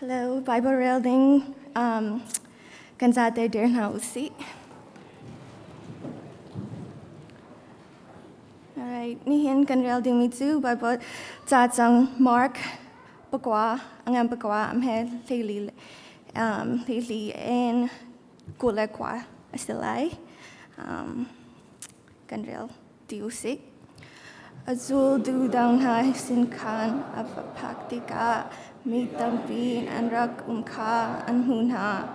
Hello, Bible rel ding kan zate dir hna usih. Alright, nihin kan rel dingmi cu Bible ca cang Mark pakua angan pakua am he hleili hleili in kule kwa a si lai. Kan rel ti usih. A zultu dang hna sin khan a va phak tikah mi tampi an rak um kha an hmuh hna.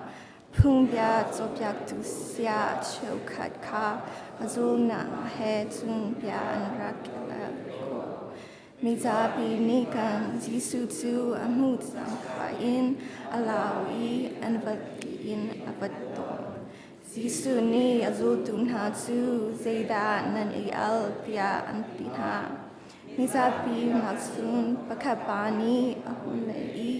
Phungbia cawnpiaktu saya cheukhat kha a zulhnak he cun bia an rak i el khawh. Mizapi nih khan Jesuh cu a hmuh cangka in a lau i an va in a va ton. Jesuh nih a zultu hna cu zeidah nan i al tiah an ti hna. Mizapi cun pakhat pa nih a hun leh i,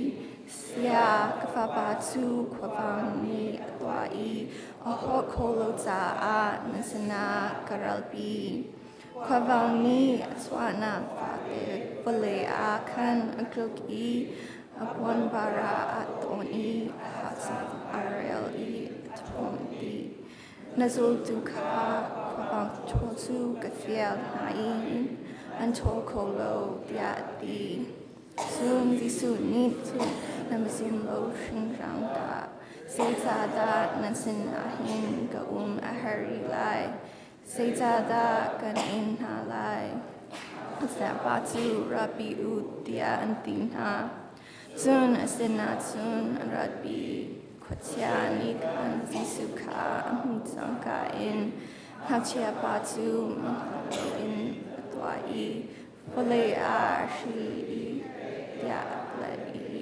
Saya, ka fapa cu khuavang nih a tuah i a holh kho lo caah na sinah ka ralpi. Khuavang nih a chuahnak fate vawlei ah khan a tluk i a puanvar ah aa tawn i a hacang a rel i a ṭhawng dih. Na zultu kha khuavang ṭhawl cu ka fial hna i an ṭhawl kho lo, tiah a ti. Cun Jesuh nih cun, Nan va zum lo hringhran dah! Zeicahdah nan sinah hin ka um a har rih lai? Zeicahdah kan in hna lai? Pa cu ratpi u tiah an ti hna. Cun a sinah cun an ratpi. Khuachia nih khan Jesuh kha a hmuh cangka in ngakchia pa cu in a tuah i vawlei ah a hri i tiah a let i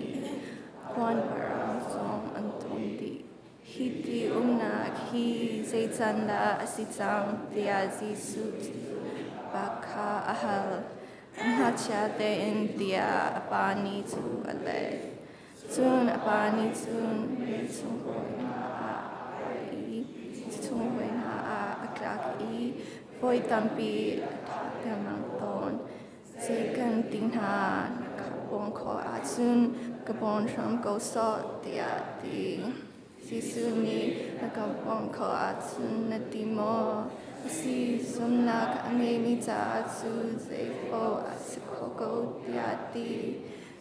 puanparang zong an tum dih. Hi ti umnak hi zei can dah a si cang tiah Jesuh pa kha a hal. Ngakchia tein tiah a pa nih cu a leh. Cun a pa nih cun leichung hawi hna ah a i chung hawi hna ah a tlak i voi tampi a thah lengmang tawn. Zei kan ti hna ka bawm khawh ahcun ka bawm hram ko sawh tiah a ti. Jesuh nih na ka bawmh khawh ahcun na ti maw? A si, zumhnak a ngeimi caah cu zeipaoh a si kho ko tiah a ti.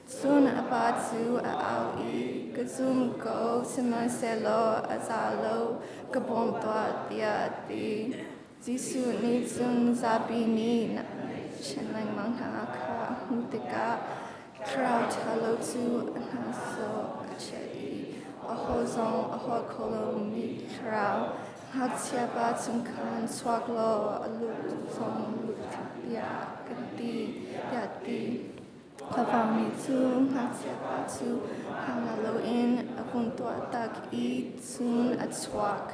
Cun a pa cu a au i ka zum ko, sihmanhsehlaw a za lo, ka bawm tuah tiah a ti. Jesuh nih cun zapi nih chin lengmang hna kha a hmuh tikah thlarau ṭhalo cu a hnasawh a chiah i aho zong a holh kho lomi thlarau ngakchia pa chung khan chuak law a lut zong lut tiah kan ti tiah a ti. Khuavang nih cu ngakchia pa cu hang loin a vung tuah tak i cun a chuak.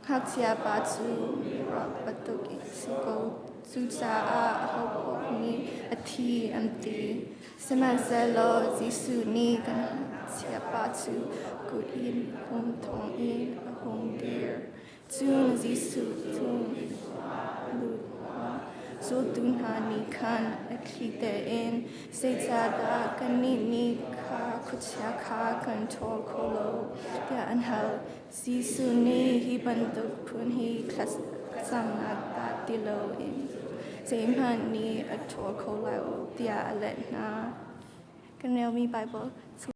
Ngakchia pa cu ruak bantuk in a si ko. Cucaah ahopaoh nih a thi an ti. Sihmanhsehlaw Jesuh nih kan ngakchia pa cu kut in pum thawngin a hung dir. Cun Jesuh cu lut zultu hna nih khan a thli tein zeicahdah kannih nih kha khuachia kha kan ṭhawl kho lo tiah an hal. Jesuh nih hi bantuk phun hi thlacamnak dah ti loin zeihmanh nih a ṭhawl kho lo tiah a leh hna. Kan relmi Baibal.